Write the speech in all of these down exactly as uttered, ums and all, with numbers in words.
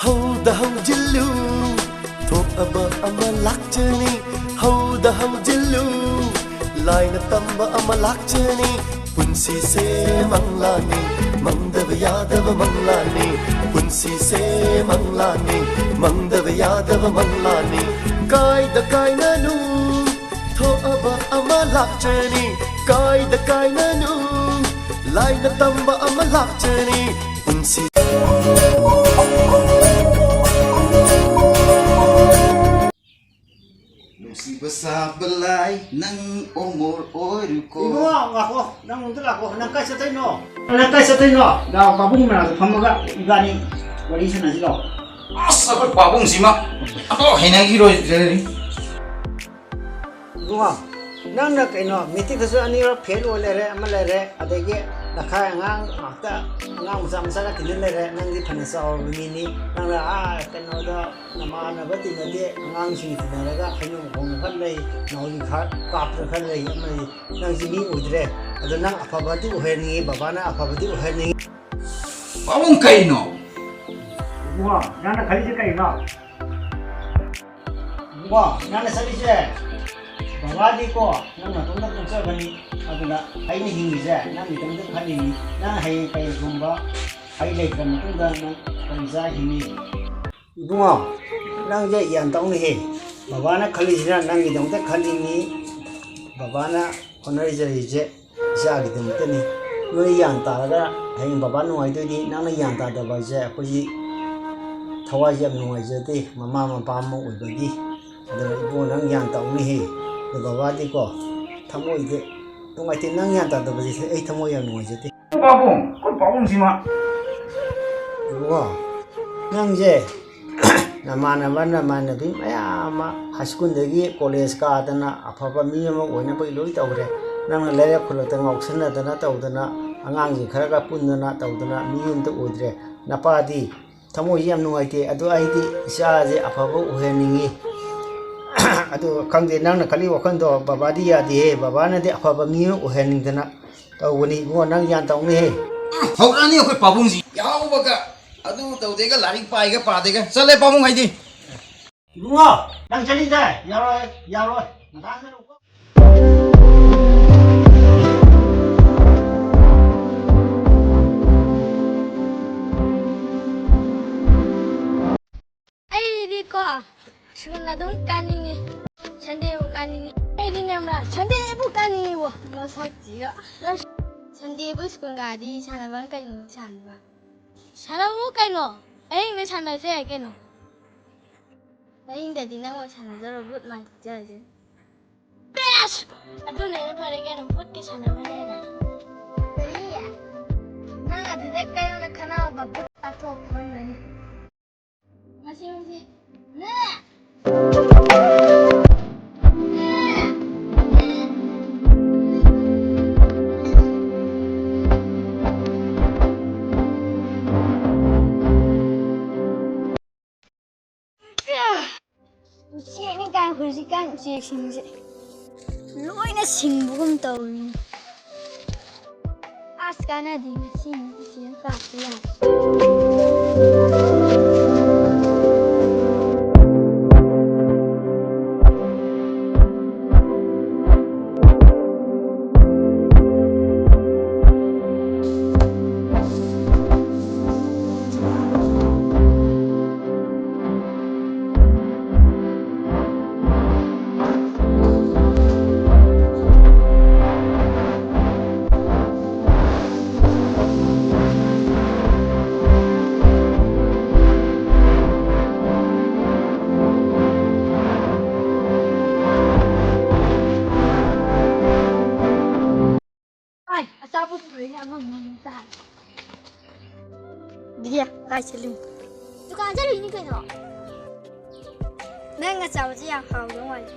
ꯍꯧꯗ ꯍꯧꯖꯤꯜꯂꯨ, ꯊꯣꯛꯑꯕ ꯑꯃ ꯂꯥꯛꯆꯅꯤ꯫ ꯍꯧꯗ ꯍꯧꯖꯤꯜꯂꯨ, ꯂꯥꯏꯅ ꯇꯝꯕ ꯑꯃ ꯂꯥꯛꯆꯅꯤ꯫ ꯄꯨꯟꯁꯤꯁꯦ ꯃꯪꯂꯥꯅꯤ, ꯃꯪꯗꯕ ꯌꯥꯗꯕ ꯃꯪꯂꯥꯅꯤ꯫ ꯄꯨꯟꯁꯤꯁꯦ ꯃꯪꯂꯥꯅꯤ, ꯃꯪꯗꯕ ꯌꯥꯗꯕ ꯃꯪꯂꯥꯅꯤ꯫ ꯀꯥꯏꯗ ꯀꯥꯏꯅꯅꯨ, ꯊꯣꯛꯑꯕ ꯑꯃ ꯂꯥꯛꯆꯅꯤ꯫ ꯀꯥꯏꯗ ꯀꯥꯏꯅꯅꯨ, ꯂꯥꯏꯅ ꯇꯝꯕ ꯑꯃ ꯂꯥꯛꯆꯅꯤ꯫ ꯄꯨꯟꯁꯤ ꯅꯨꯡꯁꯤꯕ ꯁꯥꯕ ꯂꯥꯏ, ꯅꯪ ꯑꯣꯃꯣꯔ ꯑꯣꯏꯔꯨꯀꯣ꯫ ꯏꯕꯨꯡꯉꯣ, ꯉꯥꯏꯈꯣ, ꯅꯪ ꯑꯝꯇ ꯂꯥꯛꯈꯣ꯫ ꯅꯪ ꯀꯥꯏ ꯆꯠꯇꯣꯏꯅꯣ? ꯅꯪ ꯀꯥꯏ ꯆꯠꯇꯣꯏꯅꯣ? ꯂꯥꯛꯑꯣ, ꯄꯥꯕꯨꯡ ꯃꯅꯥꯛꯇ ꯐꯝꯃꯒ ꯏꯕꯥꯅꯤ ꯋꯥꯔꯤ ꯁꯥꯟꯅꯁꯤ ꯂꯥꯛꯑꯣ꯫ ꯑꯁ, ꯑꯩꯈꯣꯏ ꯄꯥꯕꯨꯡꯁꯤꯃ ꯑꯣꯟꯊꯣꯛ ꯍꯩꯅꯈꯤꯔꯣꯏꯗ꯭ꯔꯦ꯫ ꯏꯕꯨꯡꯉꯣ, ꯅꯪꯅ ꯀꯩꯅꯣ, ꯃꯦꯇ꯭ꯔꯤꯛꯇꯁꯨ ꯑꯅꯤꯔꯛ ꯐꯦꯜ ꯑꯣꯏ ꯂꯩꯔꯦ, ꯑꯃ ꯂꯩꯔꯦ, ꯑꯗꯒꯤ ꯂꯈꯥꯏ ꯑꯉꯥꯡ ꯉꯥꯛꯇ, ꯑꯉꯥꯡ ꯃꯆꯥ ꯃꯆꯥꯒ ꯇꯤꯟꯅ ꯂꯩꯔꯦ꯫ ꯅꯪꯗꯤ ꯐꯅ ꯆꯥꯎꯔꯕ ꯃꯤꯅꯤ, ꯅꯪꯅ ꯑꯥ ꯀꯩꯅꯣꯗ ꯅꯃꯥꯟꯅꯕ ꯇꯤꯟꯅꯗꯦ, ꯑꯉꯥꯡꯁꯤꯡ ꯇꯤꯟꯅꯔꯒ ꯍꯩꯅꯧ ꯈꯣꯡꯕ ꯈꯔ ꯂꯩ, ꯅꯥꯎꯔꯤ ꯈꯔ ꯀꯥꯞꯄ ꯈꯔ ꯂꯩ, ꯑꯃꯗꯤ ꯅꯪꯁꯤ ꯃꯤ ꯑꯣꯏꯗ꯭ꯔꯦ꯫ ꯑꯗꯣ ꯅꯪ ꯑꯐꯕꯗꯤ ꯑꯣꯏꯍꯟꯅꯤꯡꯉꯤ, ꯕꯕꯥꯅ ꯑꯐꯕꯗꯤ ꯑꯣꯏꯍꯟꯅꯤꯡꯉꯤ꯫ ꯄꯥꯕꯨꯡ ꯀꯩꯅꯣ? ꯏꯕꯨꯡꯉꯣ, ꯅꯪꯅ ꯈꯜꯂꯤꯁꯦ ꯀꯩꯅꯣ? ꯏꯕꯨꯡꯉꯣ, ꯅꯪꯅ ꯆꯠꯂꯤꯁꯦ, ꯕꯕꯥꯗꯤꯀꯣ, ꯅꯪ ꯅꯇꯣꯝꯇ ꯄꯣꯛꯆꯕꯅꯤ꯫ ꯑꯗꯨꯅ ꯑꯩꯅ ꯍꯤꯡꯉꯤꯁꯦ ꯅꯪꯒꯤꯗꯃꯛꯇ ꯈꯜꯂꯤꯅꯤ꯫ ꯅꯪ ꯍꯌꯦꯡ ꯀꯩꯒꯨꯝꯕ ꯑꯩ ꯂꯩꯇ꯭ꯔ ꯃꯇꯨꯡꯗ ꯅꯪ ꯀꯔꯤ ꯆꯥ ꯍꯤꯡꯉꯤ? ꯏꯕꯨꯡꯉꯣ, ꯅꯪꯁꯦ ꯒ꯭ꯌꯥꯟ ꯇꯧꯅꯦꯍꯦ꯫ ꯕꯕꯥꯅ ꯈꯜꯂꯤꯁꯤꯅ ꯅꯪꯒꯤꯗꯃꯛꯇ ꯈꯜꯂꯤꯅꯤ꯫ ꯕꯕꯥꯅ ꯍꯣꯠꯅꯖꯔꯤꯁꯦ ꯏꯆꯥꯒꯤꯗꯃꯛꯇꯅꯤ꯫ ꯅꯣꯏ ꯒ꯭ꯌꯥꯟ ꯇꯥꯔꯒ ꯍꯌꯦꯡ ꯕꯕꯥ ꯅꯨꯡꯉꯥꯏꯗꯣꯏꯅꯤ꯫ ꯅꯪꯅ ꯒ꯭ꯌꯥꯟ ꯇꯥꯗꯕ ꯍꯥꯏꯁꯦ ꯑꯩꯈꯣꯏꯒꯤ ꯊꯋꯥꯏꯁꯦ ꯌꯥꯝ ꯅꯨꯡꯉꯥꯏꯖꯗꯦ, ꯃꯃꯥ ꯃꯄꯥ ꯑꯃ ꯑꯣꯏꯕꯒꯤ꯫ ꯑꯗꯨꯅ ꯏꯕꯨꯡꯉꯣ, ꯅꯪ ꯒ꯭ꯌꯥꯟ ꯇꯧꯅꯤꯍꯦ꯫ ꯑꯗꯣ ꯕꯕꯥꯗꯤꯀꯣ, ꯊꯃꯣꯏꯗꯤ ꯅꯨꯡꯉꯥꯏꯇꯦ꯫ ꯅꯪ ꯒ꯭ꯌꯥꯟ ꯇꯥꯗꯕꯁꯦ ꯑꯩ ꯊꯃꯣꯏ ꯌꯥꯝ ꯅꯨꯡꯉꯥꯏꯖꯗꯦ꯫ ꯄꯥꯕꯨꯡ, ꯑꯩꯈꯣꯏ ꯄꯥꯕꯨꯡꯁꯤꯃ꯫ ꯏꯕꯨꯡꯉꯣ, ꯅꯪꯁꯦ ꯅꯃꯥꯟꯅꯕ ꯅꯃꯥꯟꯅꯕꯤ ꯃꯌꯥꯝ ꯑꯃ ꯍꯥꯏ ꯁ꯭ꯀꯨꯜꯗꯒꯤ ꯀꯣꯂꯦꯖ ꯀꯥꯗꯅ ꯑꯐꯕ ꯃꯤ ꯑꯃ ꯑꯣꯏꯅꯕꯒꯤ ꯂꯣꯏ ꯇꯧꯈ꯭ꯔꯦ꯫ ꯅꯪꯅ ꯂꯩꯔꯛ ꯈꯨꯜꯂꯛꯇ ꯉꯥꯎꯁꯟꯅꯗꯅ ꯇꯧꯗꯅ, ꯑꯉꯥꯡꯁꯤꯡ ꯈꯔꯒ ꯄꯨꯟꯗꯅ ꯇꯧꯗꯅ ꯃꯤ ꯑꯃꯇ ꯑꯣꯏꯗ꯭ꯔꯦ꯫ ꯅꯄꯥꯗꯤ ꯊꯃꯣꯏꯁꯤ ꯌꯥꯝ ꯅꯨꯡꯉꯥꯏꯇꯦ꯫ ꯑꯗꯣ ꯑꯩꯗꯤ ꯏꯆꯥꯁꯦ ꯑꯐꯕ ꯑꯣꯏꯍꯟꯅꯤꯡꯉꯤ꯫ ꯑꯗꯣ ꯈꯪꯗꯦ, ꯅꯪꯅ ꯈꯜꯂꯤ ꯋꯥꯈꯜꯗꯣ ꯕꯕꯥꯗꯤ ꯌꯥꯗꯦꯍꯦ꯫ ꯕꯕꯥꯅꯗꯤ ꯑꯐꯕ ꯃꯤ ꯑꯃ ꯑꯣꯏꯍꯟꯅꯤꯡꯗꯅ ꯇꯧꯕꯅꯤ ꯏꯕꯨꯡꯉꯣ, ꯅꯪ ꯒ꯭ꯌꯥꯟ ꯇꯧꯅꯤꯍꯦ꯫ ꯍꯧꯔꯛꯑꯅꯤ ꯑꯩꯈꯣꯏ ꯄꯥꯕꯨꯡꯁꯤ꯫ ꯌꯥꯎ꯫ ꯇꯧꯕꯒ, ꯑꯗꯨ ꯇꯧꯗꯦꯒ, ꯂꯥꯏꯔꯤꯛ ꯄꯥꯏꯒ ꯄꯥꯗꯦꯒ꯫ ꯆꯠꯂꯦ ꯄꯥꯕꯨꯡ ꯍꯥꯏꯗꯤ꯫ ꯏꯕꯨꯡꯉꯣ, ꯅꯪ ꯆꯠꯂꯤꯁꯦ ꯌꯥꯔꯣꯏ, ꯌꯥꯔꯣꯏ꯫ ꯉꯟꯇꯥ ꯆꯠꯂꯨꯀꯣ꯫ ꯑꯩꯗꯤꯀꯣ, ꯁ꯭ꯀꯨꯜ ꯑꯗꯨꯝ ꯀꯥꯅꯤꯡꯉꯤ꯫ ꯁꯟꯗꯦꯕꯨ ꯀꯥꯅꯤꯡꯉꯤ꯫ ꯑꯩꯗꯤꯅꯦ, ꯁꯟꯗꯦꯕꯨ ꯀꯥꯅꯤꯡꯉꯤꯕꯣ꯫ ꯃꯁꯛꯁꯤꯒ꯫ ꯁꯟꯗꯦꯕꯨ ꯁ꯭ꯀꯨꯜ ꯀꯥꯗꯤ ꯁꯥꯟꯅꯕ ꯀꯩꯅꯣ ꯁꯥꯟꯅꯕ? ꯁꯥꯟꯅꯧ ꯀꯩꯅꯣ꯫ ꯑꯍꯤꯡꯗ ꯁꯥꯟꯅꯁꯦ ꯌꯥꯏ ꯀꯩꯅꯣ꯫ ꯑꯍꯤꯡꯗꯗꯤ ꯅꯪ ꯑꯣꯏ ꯁꯥꯟꯅꯖꯔꯣ, ꯕꯨꯠ ꯃꯥꯏ ꯆꯤꯛꯆꯔꯁꯅꯤ꯫ ꯑꯁ! ꯑꯗꯨꯅ ꯍꯦꯟꯅ ꯐꯔꯦ ꯀꯩꯅꯣ, ꯕꯨꯠꯀꯤ ꯁꯥꯟꯅꯕꯅ ꯍꯦꯟꯅ꯫ ꯀꯔꯤ? ꯅꯪ ꯑꯗꯨꯗ ꯀꯩꯅꯣꯅ ꯈꯟꯅꯕ ꯕꯨꯠ ꯀꯥꯞꯊꯣꯛ ꯐꯝꯒꯅꯤ꯫ ꯃꯁꯤ, ꯃꯁꯤ꯫ ꯅꯦ! ꯎꯆꯦꯛꯅꯤ ꯀꯥꯏꯅ ꯍꯧꯖꯤꯛꯀꯥꯟ ꯎꯆꯦꯛꯁꯤꯡꯁꯦ ꯂꯣꯏꯅ ꯁꯤꯡꯕꯒꯨꯝ ꯇꯧꯔꯤꯅꯤ꯫ ꯑꯁ, ꯀꯥꯟꯅꯗꯦ ꯉꯁꯤ ꯎꯆꯦꯛ ꯀꯥꯞꯄ ꯌꯥꯗꯦ꯫ ꯑꯩ ꯑꯆꯥꯄꯣꯠ ꯄꯨꯔꯛꯏꯅꯦ, ꯑꯃꯃꯝ ꯆꯥ꯫ ꯕꯤꯗ꯭ꯌꯥ, ꯀꯥꯏ ꯆꯠꯂꯨꯏꯅꯣ? ꯗꯨꯀꯥꯟ ꯆꯠꯂꯨꯏꯅꯤ ꯀꯩꯅꯣ꯫ ꯅꯪ ꯑꯆꯥꯄꯣꯠꯁꯦ ꯌꯥꯝ ꯍꯥꯎꯗꯧ ꯃꯥꯜꯂꯤ꯫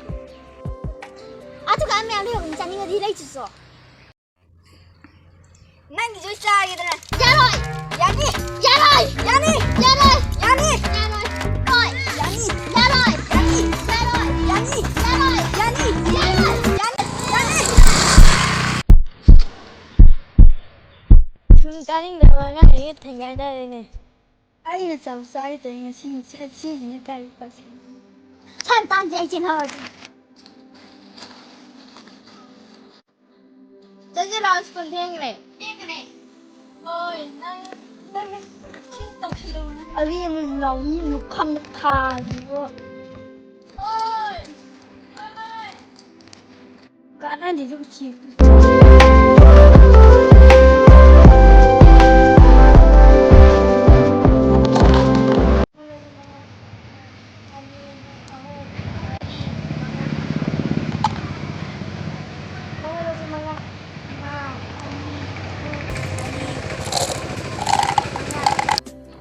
ꯑꯗꯨꯒ ꯃꯌꯥꯝ ꯂꯩꯍꯧꯕꯅꯤ, ꯆꯥꯅꯤꯡꯉꯗꯤ ꯂꯩꯆꯨꯆꯣ꯫ ꯅꯪꯒꯤꯁꯨ ꯆꯥꯒꯦꯗꯅ꯫ ꯌꯥꯔꯣꯏ! ꯌꯥꯅꯤ! ꯌꯥꯔꯣꯏ! ꯌꯥꯅꯤ! ꯌꯥꯔꯣꯏ! ꯌꯥꯅꯤ! ꯌꯥꯔꯣꯏ! ꯍꯣꯏ! ꯌꯥꯅꯤ! ꯌꯥꯔꯣꯏ! ꯌꯥꯅꯤ! ꯌꯥꯔꯣꯏ! ꯌꯥꯅꯤ! ꯌꯥꯔꯣꯏ! ꯌꯥꯅꯤ! ꯌꯥꯔꯣꯏ! ꯌꯥꯅꯤ! ꯌꯥꯅꯤ! ꯁꯨꯝ ꯇꯥꯅꯤꯡꯗꯕ ꯑꯉꯥꯡꯁꯤꯡꯒ ꯊꯦꯡꯒꯥꯏꯅꯔꯦꯅꯦ꯫ ꯑꯩꯅ ꯆꯥꯛ ꯆꯥꯔꯤꯗꯣ ꯉꯁꯤ ꯁꯤꯁꯤꯅ ꯀꯔꯤ ꯄꯣꯠꯁꯛꯅꯣ? ꯁꯟ ꯇꯥꯟꯁꯦ ꯑꯩ ꯆꯦꯜꯍꯧꯔꯒꯦ꯫ ꯆꯠꯁꯤ ꯂꯥꯛꯑꯣ, ꯁ꯭ꯀꯨꯜ ꯊꯦꯡꯈ꯭ꯔꯦ꯫ ꯊꯦꯡꯈ꯭ꯔꯦ꯫ ꯍꯣꯏ, ꯅꯪ, ꯅꯪ ꯁꯤ ꯇꯧꯁꯤꯜꯂꯨ, ꯅꯪ꯫ ꯑꯔꯦꯝꯕ ꯂꯥꯎꯃꯤ ꯂꯨꯈꯝ ꯊꯥꯁꯤꯕꯨ꯫ ꯍꯣꯏ, ꯍꯣꯏ, ꯍꯣꯏ꯫ ꯀꯥꯟꯅꯗꯦꯗ ꯎꯆꯦꯛꯇꯨ꯫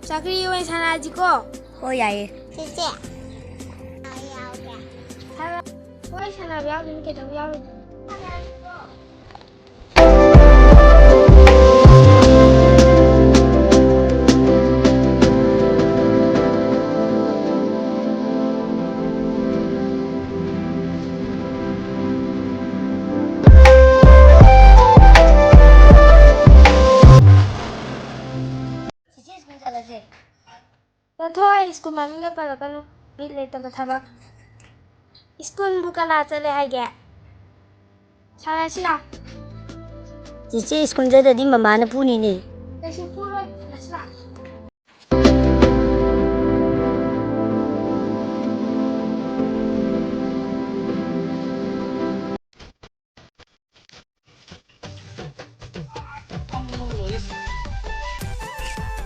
ꯆꯥꯛꯀ꯭ꯔꯤ ꯑꯣꯏꯅ ꯁꯥꯟꯅꯔꯁꯤꯀꯣ? ꯍꯣꯏ, ꯌꯥꯏꯌꯦ꯫ ꯆꯦꯆꯦ, ꯌꯥꯎꯒꯦ꯫ ꯍꯣꯏ, ꯁꯥꯟꯅꯕ ꯌꯥꯎꯗꯣꯏꯅꯤ, ꯀꯩꯗꯧꯕ ꯌꯥꯎꯔꯣꯏꯗꯣꯏꯅꯣ? ꯆꯦꯆꯦ, ꯁ꯭ꯀꯨꯜ ꯆꯠꯂꯁꯦ꯫ ꯆꯠꯊꯣꯛꯑꯦ, ꯁ꯭ꯀꯨꯜ ꯃꯃꯤꯡꯒ ꯄꯜꯂꯛꯀꯅꯨ꯫ ꯕꯤꯠ ꯂꯩꯇꯕ ꯊꯕꯛ꯫ ꯁ꯭ꯀꯨꯜꯕꯨ ꯀꯅꯥ ꯆꯠꯂꯦ ꯍꯥꯏꯒꯦ? ꯁꯥꯟꯅꯁꯤ ꯂꯥꯎ꯫ ꯆꯦꯆꯦ, ꯁ꯭ꯀꯨꯜ ꯆꯠꯇ꯭ꯔꯗꯤ ꯃꯃꯥꯅ ꯐꯨꯅꯤꯅꯦ꯫ ꯀꯩꯁꯨ ꯐꯨꯔꯣꯏ, ꯁꯥꯟꯅꯁꯤ ꯂꯥꯎ꯫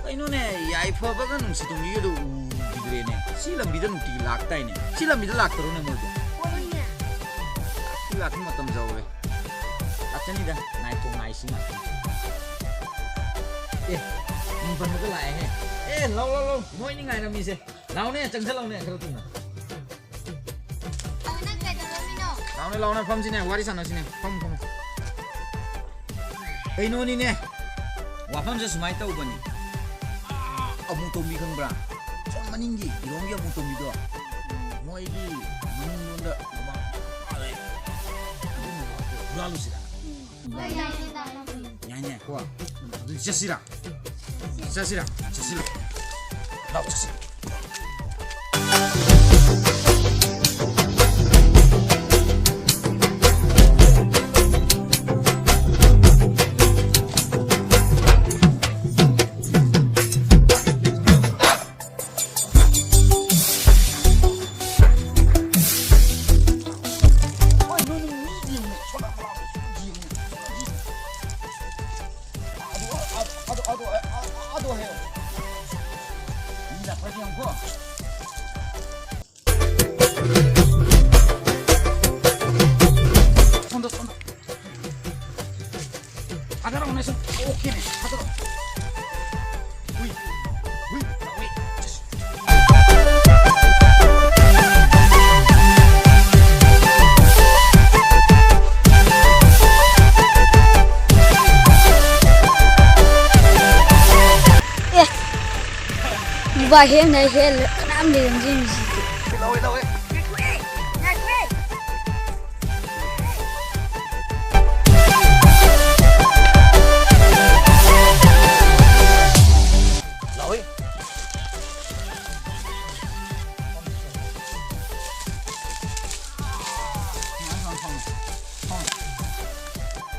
ꯀꯩꯅꯣꯅꯦ, ꯌꯥꯏꯐꯕꯒ ꯅꯨꯡꯁꯤꯇꯣꯝꯕꯤꯒꯗꯣ ꯎꯈꯤꯗ꯭ꯔꯦꯅꯦ? ꯁꯤ ꯂꯝꯕꯤꯗ ꯅꯨꯡꯇꯤꯒꯤ ꯂꯥꯛꯇꯥꯏꯅꯦ꯫ ꯁꯤ ꯂꯝꯕꯤꯗ ꯂꯥꯛꯇꯔꯣꯅꯦ ꯃꯣꯏꯕꯨ? ꯂꯥꯛꯇꯤ ꯂꯥꯛꯇꯤ ꯃꯇꯝ ꯌꯧꯔꯦ꯫ ꯂꯥꯛꯆꯅꯤꯗ, ꯉꯥꯏꯈꯣ, ꯉꯥꯏꯁꯤ ꯉꯥꯛꯇꯪ꯫ ꯑꯦ, ꯃꯤꯡ ꯄꯟꯕꯒ ꯂꯥꯛꯑꯦꯍꯦ꯫ ꯑꯦ, ꯂꯥꯎ, ꯂꯥꯎ, ꯂꯥꯎ, ꯃꯣꯏꯅꯤ ꯉꯥꯏꯔꯝꯃꯤꯁꯦ꯫ ꯂꯥꯎꯅꯦ, ꯆꯪꯁꯜꯂꯛꯎꯅꯦ, ꯈꯔ ꯊꯨꯅ꯫ ꯑ, ꯅꯪ ꯀꯩꯗꯧꯔꯝꯃꯤꯅꯣ? ꯂꯥꯎꯅꯦ, ꯂꯥꯎꯅꯦ, ꯐꯝꯁꯤꯅꯦ, ꯋꯥꯔꯤ ꯁꯥꯟꯅꯁꯤꯅꯦ꯫ ꯐꯝꯃꯨ, ꯐꯝꯃꯨ꯫ ꯀꯩꯅꯣꯅꯤꯅꯦ, ꯋꯥꯐꯝꯁꯦ ꯁꯨꯃꯥꯏꯅ ꯇꯧꯕꯅꯤ꯫ ꯑꯥ, ꯑꯃꯨ ꯇꯣꯝꯕꯤ ꯈꯪꯕ꯭ꯔꯥ? ꯁꯣꯝ ꯃꯅꯤꯡꯒꯤ, ꯏꯔꯣꯝꯒꯤ ꯑꯃꯨ ꯇꯣꯝꯕꯤꯗꯣ꯫ ꯃꯣꯏꯒꯤ ꯃꯅꯤꯡꯂꯣꯝꯗ ꯂꯣꯕꯥꯛ ꯄꯥꯜꯂꯦ꯫ ꯑꯗꯨ ꯂꯣꯕꯥꯛꯇꯣ ꯍꯨꯔꯥꯜꯂꯨꯁꯤꯔꯥ? ꯍꯣꯏ, ꯌꯥꯏꯌꯦ, ꯌꯥꯏꯌꯦ꯫ ꯌꯥꯏꯅꯦ, ꯀꯣ? ꯑꯗꯨꯗꯤ ꯆꯠꯁꯤꯔꯥ? ꯆꯠꯁꯤꯔꯥ? ꯆꯠꯁꯤꯔꯥ? ꯂꯥꯎ, ꯆꯠꯁꯤ꯫ ꯑꯗꯣ, ꯑꯗꯣ, ꯑꯗꯣ, ꯑ, ꯑ, ꯑꯗꯣ ꯍꯦꯛ꯫ ꯃꯤ ꯂꯥꯛꯄ꯭ꯔꯥ ꯌꯦꯡꯉꯨꯀꯣ꯫ ꯁꯣꯝꯗ, ꯁꯣꯝꯗ꯫ ꯊꯥꯗꯔꯛꯑꯣꯅꯦ ꯁꯨꯝ꯫ ꯑꯣꯀꯦꯅꯦ, ꯊꯥꯗꯔꯛꯑꯣ꯫ ꯍꯨꯏ, ꯍꯨꯏ, ꯍꯨꯏ꯫ ꯑꯦ, ꯅꯨꯄꯥ ꯍꯦꯟꯅ ꯍꯦꯜꯂꯦ, ꯀꯅꯥꯝ ꯂꯩꯔꯝꯗꯦ ꯉꯁꯤꯗꯤ꯫ ꯂꯧꯋꯦ, ꯂꯧꯋꯦ꯫ ꯂꯥꯎꯏ꯫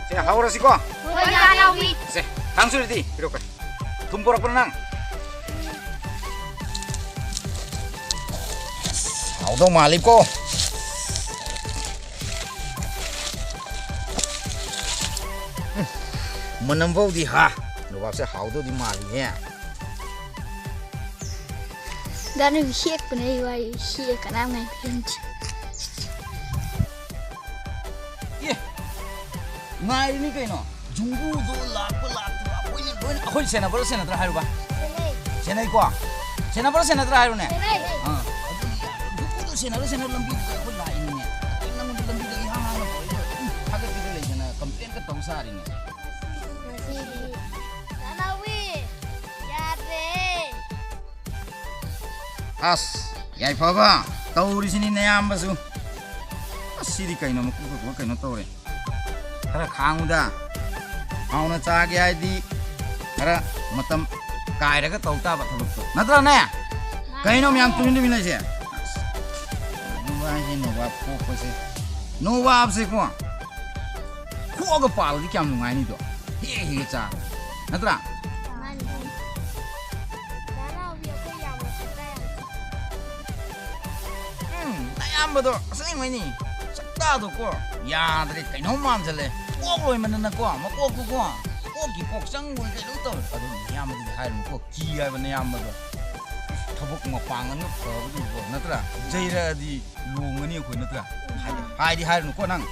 ꯁꯦ, ꯍꯧꯔꯁꯤꯀꯣ꯫ ꯍꯣꯏ, ꯌꯥ, ꯌꯥꯎꯏ꯫ ꯁꯦ, ꯊꯥꯡꯁꯨꯔꯤꯗꯤ ꯄꯤꯔꯛꯑꯣ꯫ ꯊꯨꯝ ꯄꯨꯔꯛꯄ꯭ꯔꯣ ꯅꯪ? ꯍꯥꯎꯗꯧ ꯃꯥꯜꯂꯤꯀꯣ꯫ ꯎꯝ, ꯃꯅꯝ ꯐꯥꯎꯗꯤ ꯍꯥ꯫ ꯂꯨꯕꯥꯛꯁꯦ ꯍꯥꯎꯗꯧꯗꯤ ꯃꯥꯜꯂꯤꯍꯦ꯫ ꯗꯥ ꯅꯨꯃꯤꯠ ꯍꯦꯛꯄꯅꯦ ꯑꯩ ꯋꯥꯔꯤ ꯍꯦꯛ ꯀꯅꯥꯝ ꯉꯥꯏꯕꯤꯔꯝꯗꯦ꯫ ꯑꯦ, ꯉꯥꯏꯔꯤꯅꯤ ꯀꯩꯅꯣ꯫ ꯖꯨꯡꯒꯨꯗꯣ ꯂꯥꯛꯄ ꯂꯥꯛꯇꯕ ꯑꯩꯈꯣꯏꯅ ꯂꯣꯏꯅ, ꯑꯩꯈꯣꯏ ꯁꯦꯟꯅꯕ꯭ꯔꯥ ꯁꯦꯟꯅꯗ꯭ꯔꯥ ꯍꯥꯏꯔꯨꯕ? ꯁꯦꯟꯅꯩ꯫ ꯁꯦꯟꯅꯩꯀꯣ? ꯁꯦꯟꯅꯕ꯭ꯔꯥ ꯁꯦꯟꯅꯗ꯭ꯔꯥ ꯍꯥꯏꯔꯨꯅꯦ? ꯁꯦꯟꯅꯩ꯫ ꯑꯥ, ꯑꯗꯨꯅꯤ, ꯖꯨꯡꯒꯨꯗꯣ ꯁꯦꯟꯅꯔ ꯁꯦꯟꯅꯔ ꯂꯝꯕꯤꯗꯨꯗ ꯑꯩꯈꯣꯏ ꯂꯥꯛꯏꯅꯤꯅꯦ꯫ ꯑꯗꯩ ꯅꯪꯉꯣꯟꯗ ꯂꯝꯕꯤꯗꯒꯤ ꯏꯍꯥꯡ ꯍꯥꯡꯅ ꯄꯨꯔꯛꯏꯗꯣ, ꯎꯝ, ꯊꯥꯒꯠꯄꯤꯗ ꯂꯩꯗꯅ complain ꯀ ꯇꯧ ꯁꯥꯔꯤꯅꯦ꯫ ꯉꯁꯤꯗꯤ ꯗꯥ ꯅꯥꯎꯕꯤ, ꯌꯥꯗ꯭ꯔꯦ꯫ ꯑꯁ, ꯌꯥꯏꯐꯕ, ꯇꯧꯔꯤꯁꯤꯅꯤ ꯅꯌꯥꯝꯕꯁꯨ꯫ ꯑꯁ, ꯁꯤꯗꯤ ꯀꯩꯅꯣ, ꯃꯀꯨ ꯈꯣꯠꯄ ꯀꯩꯅꯣ ꯇꯧꯔꯦ꯫ ꯈꯔ ꯈꯥꯡꯉꯨꯗ꯫ ꯍꯥꯎꯅ ꯆꯥꯒꯦ ꯍꯥꯏꯗꯤ ꯈꯔ ꯃꯇꯝ ꯀꯥꯏꯔꯒ ꯇꯧ ꯇꯥꯕ ꯊꯕꯛꯇꯣ, ꯅꯠꯇ꯭ꯔꯅꯦ? ꯀꯩꯅꯣ ꯃꯌꯥꯝ ꯇꯨꯃꯤꯟ ꯇꯨꯃꯤꯟ ꯂꯩꯁꯦ? ꯅꯨꯡꯉꯥꯏꯍꯦ ꯅꯣꯕꯥꯞ ꯈꯣꯛꯄꯁꯦ꯫ ꯅꯣꯕꯥꯞꯁꯦꯀꯣ, ꯈꯣꯛꯑꯒ ꯄꯥꯜꯂꯗꯤ ꯀꯌꯥꯝ ꯅꯨꯡꯉꯥꯏꯅꯤꯗꯣ꯫ ꯍꯦꯛ ꯍꯦꯛ ꯆꯥ꯫ ꯅꯠꯇ꯭ꯔꯥ? ꯃꯥꯅꯤ꯫ ꯗꯥ ꯅꯥꯎꯕꯤ, ꯑꯩꯈꯣꯏ ꯌꯥꯝꯅ ꯁꯛꯇ ꯌꯥꯝ ꯎꯝ, ꯅꯌꯥꯝꯕꯗꯣ ꯑꯁꯦꯡꯕꯩꯅꯤ꯫ ꯁꯛꯇꯥꯗꯣꯀꯣ, ꯌꯥꯗ꯭ꯔꯦ, ꯀꯩꯅꯣꯝ ꯃꯥꯟꯁꯤꯜꯂꯦ꯫ ꯀꯣꯛ ꯂꯣꯏꯃꯗꯅꯀꯣ, ꯃꯀꯣꯛꯇꯨꯀꯣ, ꯀꯣꯛꯀꯤ ꯀꯣꯛ ꯆꯪꯕꯣꯏ ꯀꯩꯅꯣꯝ ꯇꯧꯔꯦ꯫ ꯑꯗꯨ ꯅꯌꯥꯝꯕꯗꯨꯗꯤ ꯍꯥꯏꯔꯨꯅꯨꯀꯣ, ꯀꯤ ꯍꯥꯏꯕ ꯅꯌꯥꯝꯕꯗꯣ꯫ ꯊꯕꯛ ꯃꯄꯥꯡꯒꯅ ꯐꯕꯗꯨꯕꯣ, ꯅꯠꯇ꯭ꯔꯥ? ꯆꯩꯔꯛꯑꯗꯤ ꯂꯣꯡꯒꯅꯤ ꯑꯩꯈꯣꯏ, ꯅꯠꯇ꯭ꯔꯥ? ꯍꯥꯏꯗꯤ, ꯍꯥꯏꯗꯤ ꯍꯥꯏꯔꯨꯅꯨꯀꯣ ꯅꯪ꯫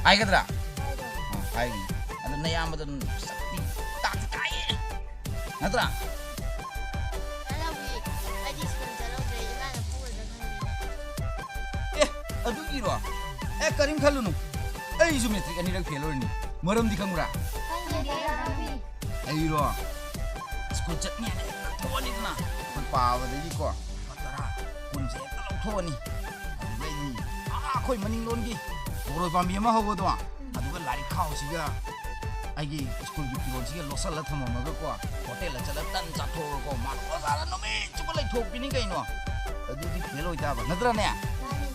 ꯍꯥꯏꯒꯗ꯭ꯔꯥ? ꯑꯥ, ꯍꯥꯏꯒꯅꯤ꯫ ꯑꯗꯨ ꯅꯌꯥꯝꯕꯗꯣ ꯁꯛꯇꯤ ꯇꯥꯛꯇꯤ ꯇꯥꯛꯑꯦ꯫ ꯅꯠꯇ꯭ꯔꯥ? ꯑꯗꯨꯕꯨꯗꯤ ꯑꯩꯗꯤ ꯁ꯭ꯀꯨꯜ ꯆꯠꯍꯧꯗ꯭ꯔꯦ, ꯏꯃꯥꯅ ꯐꯨꯒꯗ꯭ꯔꯥ ꯈꯪꯗꯦ꯫ ꯑꯦ, ꯑꯗꯨꯒꯤꯔꯣ? ꯑꯦ, ꯀꯔꯤꯝ ꯈꯜꯂꯨꯅꯨ꯫ ꯑꯩꯁꯨ ꯃꯦꯇ꯭ꯔꯤꯛ ꯑꯅꯤꯔꯛ ꯐꯦꯜ ꯑꯣꯏꯔꯤꯅꯤ꯫ ꯃꯔꯝꯗꯤ ꯈꯪꯕ꯭ꯔꯥ? ꯈꯪꯗꯦ, ꯗꯥ ꯅꯥꯎꯕꯤ꯫ ꯑꯩꯔꯣ? ꯁ꯭ꯀꯨꯜ ꯆꯠꯅꯤ ꯍꯥꯏꯅ ꯍꯦꯛꯇ ꯊꯣꯛꯑꯅꯤꯗꯅ꯫ ꯑꯩꯈꯣꯏ ꯄꯥꯕꯗꯒꯤꯀꯣ, ꯂꯨꯄꯥ ꯇꯔꯥ, ꯀꯨꯟꯁꯦ ꯍꯦꯛꯇ ꯂꯧꯊꯣꯛꯑꯅꯤ꯫ ꯑꯗꯨꯗꯩꯗꯤ, ꯑꯥ, ꯑꯩꯈꯣꯏ ꯃꯅꯤꯡꯂꯣꯝꯒꯤ ꯕꯣꯔꯣꯏ ꯄꯥꯝꯕꯤ ꯑꯃ ꯍꯧꯕꯗꯣ, ꯑꯗꯨꯒ ꯂꯥꯏꯔꯤꯛ ꯈꯥꯎꯁꯤꯒ ꯑꯩꯒꯤ ꯁ꯭ꯀꯨꯜꯒꯤ ꯐꯤꯔꯣꯜꯁꯤꯒ ꯂꯣꯠꯁꯜꯂ ꯊꯝꯃꯝꯃꯒꯀꯣ, ꯍꯣꯇꯦꯜꯗ ꯆꯠꯂ ꯇꯟ ꯆꯥꯊꯣꯛꯑꯒꯀꯣ, ꯃꯥꯅ ꯑꯣꯖꯥꯗ ꯅꯨꯃꯤꯠ ꯆꯨꯞꯄ ꯂꯩꯊꯣꯛꯄꯤꯅꯤ ꯀꯩꯅꯣ꯫ ꯑꯗꯨꯗꯤ ꯐꯦꯜ ꯑꯣꯏꯇꯥꯕ, ꯅꯠꯇ꯭ꯔꯅꯦ?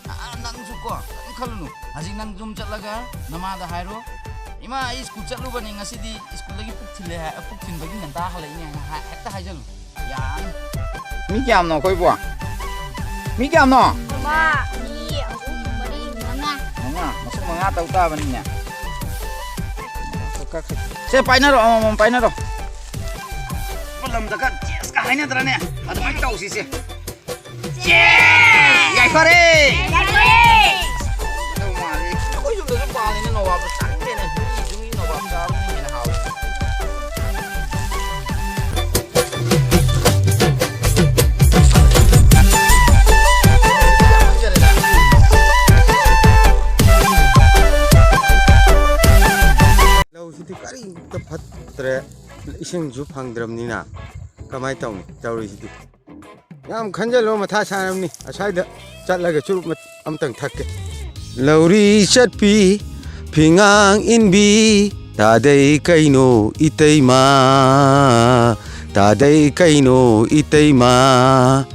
ꯑꯥ, ꯅꯪꯁꯨꯀꯣ, ꯀꯔꯤꯝ ꯈꯜꯂꯨꯅꯨ꯫ ꯍꯧꯖꯤꯛ ꯅꯪ ꯌꯨꯝ ꯆꯠꯂꯒ ꯅꯃꯥꯗ ꯍꯥꯏꯔꯣ, "ꯏꯃꯥ, ꯑꯩ ꯁ꯭ꯀꯨꯜ ꯆꯠꯂꯨꯕꯅꯤ, ꯉꯁꯤꯗꯤ ꯁ꯭ꯀꯨꯜꯗꯒꯤ ꯄꯨꯛ ꯊꯤꯜꯂꯦ ꯍꯥꯏ-, ꯄꯨꯛ ꯊꯤꯟꯕꯒꯤ ꯉꯟꯇꯥ ꯍꯜꯂꯛꯏꯅꯦ" ꯍꯥꯏꯅ ꯍꯥꯏ-, ꯍꯦꯛꯇ ꯍꯥꯏꯖꯜꯂꯨ꯫ ꯌꯥꯅꯤ꯫ ꯃꯤ ꯀꯌꯥꯝꯅꯣ ꯑꯩꯈꯣꯏꯕꯣ? ꯃꯤ ꯀꯌꯥꯝꯅꯣ? ꯑꯃ, ꯑꯅꯤ, ꯑꯍꯨꯝ, ꯃꯔꯤ, ꯃꯉꯥ꯫ ꯃꯉꯥ? ꯃꯁꯤꯡ ꯃꯉꯥ ꯇꯧ ꯇꯥꯕꯅꯤꯅꯦ꯫ ꯁꯦ, ꯄꯥꯏꯅꯔꯣ, ꯑꯃꯃꯝ ꯄꯥꯏꯅꯔꯣ꯫ ꯂꯝꯗꯒ ꯆꯦꯁꯀ ꯍꯥꯏꯅꯗ꯭ꯔꯅꯦ? ꯑꯗꯨꯃꯥꯏꯅ ꯇꯧꯁꯤꯁꯦ꯫ ꯆꯦ! ꯌꯥꯏꯐꯔꯦ! ꯌꯥꯏꯐꯔꯦ! ꯀꯩꯗꯧ ꯃꯥꯜꯂꯤ? ꯑꯩꯈꯣꯏ ꯌꯨꯝꯗꯁꯨ ꯄꯥꯜꯂꯤꯅꯦ ꯅꯣꯕꯥꯞꯇꯣ꯫ ꯆꯥꯅꯤꯡꯗꯦꯅꯦ꯫ ꯃꯤ ꯌꯨꯝꯒꯤ ꯅꯣꯕꯥꯞ ꯆꯥꯕꯅ ꯍꯦꯟꯅ ꯍꯥꯎꯋꯤ꯫ ꯂꯧꯁꯤꯗꯤ ꯀꯔꯤꯝꯇ ꯐꯠꯇ꯭ꯔꯦ, ꯏꯁꯤꯡꯁꯨ ꯐꯪꯗ꯭ꯔꯕꯅꯤꯅ ꯀꯃꯥꯏꯅ ꯇꯧꯅꯤ ꯇꯧꯔꯤꯁꯤꯗꯤ? ꯌꯥꯝ ꯈꯟꯖꯜꯂꯣ, ꯃꯊꯥ ꯁꯥꯔꯝꯅꯤ꯫ ꯑꯁ꯭ꯋꯥꯏꯗ ꯆꯠꯂꯒ ꯆꯨꯔꯨꯞ ꯃꯠ-, ꯑꯝꯇꯪ ꯊꯛꯀꯦ꯫ ꯂꯧꯔꯤ ꯆꯠꯄꯤ, ꯐꯤꯉꯥꯡ ꯏꯟꯕꯤ, ꯇꯥꯗꯩ ꯀꯩꯅꯣ ꯏꯇꯩꯃ, ꯇꯥꯗꯩ ꯀꯩꯅꯣ ꯏꯇꯩꯃ꯫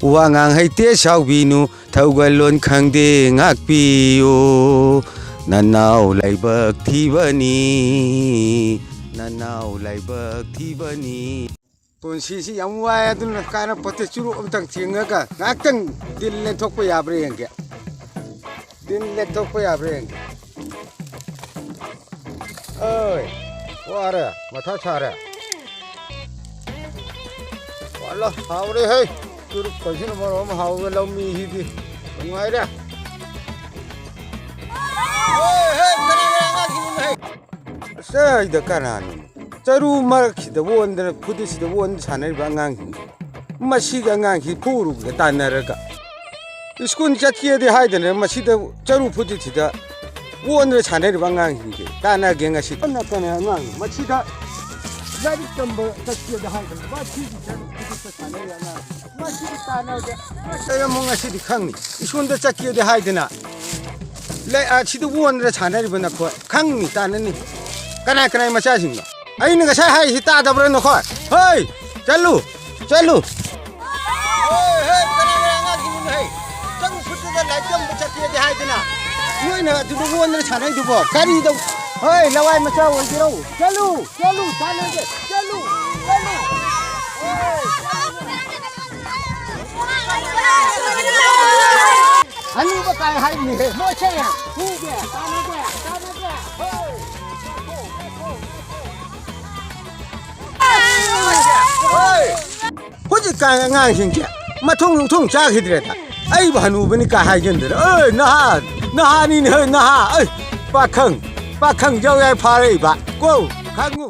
ꯋꯥ ꯉꯥꯡ ꯍꯩꯇꯦ ꯁꯥꯎꯕꯤꯅꯨ, ꯊꯧꯒꯜꯂꯣꯟ ꯈꯪꯗꯦ ꯉꯥꯛꯄꯤꯌꯨ꯫ ꯅꯅꯥꯎ ꯂꯥꯏꯕꯛ ꯊꯤꯕꯅꯤ, ꯅꯅꯥꯎ ꯂꯥꯏꯕꯛ ꯊꯤꯕꯅꯤ꯫ ꯄꯨꯟꯁꯤꯁꯤ ꯌꯥꯝ ꯋꯥꯏ, ꯑꯗꯨꯅ ꯀꯥꯟꯅꯄꯣꯠꯇꯦ꯫ ꯆꯨꯔꯨꯞ ꯑꯝꯇꯪ ꯊꯦꯡꯉꯒ ꯉꯥꯏꯍꯥꯛꯇꯪ ꯗꯤꯜ ꯂꯦꯟꯊꯣꯛꯄ ꯌꯥꯕ꯭ꯔꯥ ꯌꯦꯡꯒꯦ꯫ ꯗꯤꯜ ꯂꯦꯟꯊꯣꯛꯄ ꯌꯥꯕ꯭ꯔꯥ ꯌꯦꯡꯒꯦ꯫ ꯑꯣꯏ, ꯋꯥꯔꯦ, ꯃꯊꯥ ꯁꯥꯔꯦ꯫ ꯋꯥꯂꯣ, ꯍꯥꯎꯔꯦ ꯍꯦ꯫ ꯆꯨꯔꯨꯞ ꯀꯩꯁꯤꯅ ꯃꯔꯣꯟ ꯑꯃ ꯍꯥꯎꯕ, ꯂꯧꯃꯤꯁꯤꯗꯤ ꯅꯨꯡꯉꯥꯏꯔꯦ꯫ ꯍꯣꯏ, ꯍꯦ, ꯀꯅꯥ, ꯀꯅꯥ ꯑꯉꯥꯡꯁꯤꯡꯅꯣ ꯍꯦ? ꯑꯁ, ꯑꯩꯗ ꯀꯅꯥꯅꯣ? ꯆꯔꯨ ꯃꯔꯛꯁꯤꯗ ꯑꯣꯟꯗꯅ, ꯐꯨꯗꯤꯠꯁꯤꯗ ꯑꯣꯟꯗꯅ ꯁꯥꯟꯅꯔꯤꯕ ꯑꯉꯥꯡꯁꯤꯡꯁꯦ꯫ ꯃꯁꯤꯒꯤ ꯑꯉꯥꯡꯁꯤ ꯐꯨꯔꯨꯒꯦ ꯇꯥꯟꯅꯔꯒ꯫ ꯁ꯭ꯀꯨꯜ ꯆꯠꯀꯦꯗꯤ ꯍꯥꯏꯗꯅ ꯃꯁꯤꯗ ꯆꯔꯨ ꯐꯨꯗꯤꯠꯁꯤꯗ ꯑꯣꯟꯗꯅ ꯁꯥꯟꯅꯔꯤꯕ ꯑꯉꯥꯡꯁꯤꯡꯁꯦ ꯇꯥꯟꯅꯒꯦ ꯉꯁꯤ꯫ ꯀꯟꯅ ꯀꯟꯅ ꯑꯉꯥꯡ ꯃꯁꯤꯗ ꯂꯥꯏꯔꯤꯛ ꯇꯝꯕ ꯆꯠꯀꯦꯗꯤ ꯍꯥꯏꯗꯅ ꯃꯁꯤꯒꯤ ꯆꯔꯨ ꯐꯨꯗꯤꯠꯇ ꯁꯥꯟꯅꯔꯤꯕ ꯑꯉꯥꯡ ꯃꯁꯤꯗꯤ ꯇꯥꯟꯅꯒꯦ꯫ ꯑꯩ ꯑꯃꯨꯛ ꯉꯁꯤꯗꯤ ꯈꯪꯅꯤ꯫ ꯁ꯭ꯀꯨꯜꯗ ꯆꯠꯀꯦꯗꯤ ꯍꯥꯏꯗꯅ ꯂꯩ-, ꯑ, ꯁꯤꯗ ꯑꯣꯟꯗꯅ ꯁꯥꯟꯅꯔꯤꯕ ꯅꯈꯣꯏ ꯈꯪꯅꯤ, ꯇꯥꯟꯅꯅꯤ꯫ ꯀꯅꯥ ꯀꯅꯥꯏ ꯃꯆꯥꯁꯤꯡꯅꯣ? ꯑꯩꯅ ꯉꯁꯥꯏ ꯍꯥꯏꯔꯤꯁꯤ ꯇꯥꯗꯕ꯭ꯔꯥ ꯅꯈꯣꯏ? ꯍꯣꯏ! ꯆꯠꯂꯨ! ꯆꯠꯂꯨ! ꯍꯣꯏ, ꯍꯣꯏ, ꯀꯅꯥ ꯀꯅꯥ ꯑꯉꯥꯡꯁꯤꯡꯅꯣ ꯍꯦ? ꯆꯪ ꯐꯨꯠꯇꯨꯗ ꯂꯥꯏꯔꯤꯛ ꯇꯝꯕ ꯆꯠꯀꯦꯗꯤ ꯍꯥꯏꯗꯅ꯫ ꯅꯣꯏꯅ ꯑꯗꯨꯗ ꯑꯣꯟꯗꯅ ꯁꯥꯟꯅꯩꯗꯨꯕꯣ? ꯀꯔꯤꯗ-, ꯍꯣꯏ, ꯂꯋꯥꯏ ꯃꯆꯥ ꯑꯣꯏꯒꯦꯔꯣ? ꯆꯠꯂꯨ! ꯆꯠꯂꯨ! ꯇꯥꯟꯅꯒꯦ! ꯆꯠꯂꯨ! ꯆꯠꯂꯨ! ꯍꯣꯏ! ꯑꯅꯨꯕ ꯀꯥꯏ ꯍꯥꯏꯔꯤꯅꯦꯍꯦ, ꯃꯣꯏꯁꯦ ꯐꯨꯒꯦ, ꯇꯥꯟꯅꯒꯦ, ꯇꯥꯟꯅꯒꯦ, ꯍꯣꯏ! ꯍꯣꯏ! ꯍꯧꯖꯤꯛꯀꯥꯟ ꯑꯉꯥꯡꯁꯤꯡꯁꯦ ꯃꯊꯣꯡ ꯃꯊꯣꯡ ꯆꯥꯈꯤꯗ꯭ꯔꯦꯗ꯫ ꯑꯩꯕꯨ ꯍꯅꯨꯕꯅꯤ ꯀꯥꯏ ꯍꯥꯏꯖꯤꯟꯗꯅ꯫ ꯑꯦ, ꯅꯍꯥ, ꯅꯍꯥꯅꯤꯅꯦ, ꯍꯦ, ꯅꯍꯥ꯫ ꯑꯦ, ꯄꯥꯈꯪ, ꯄꯥꯈꯪ ꯌꯥꯎ ꯌꯥꯏ ꯐꯥꯔꯛꯏꯕ꯫ ꯀꯣ, ꯈꯪꯉꯨ꯫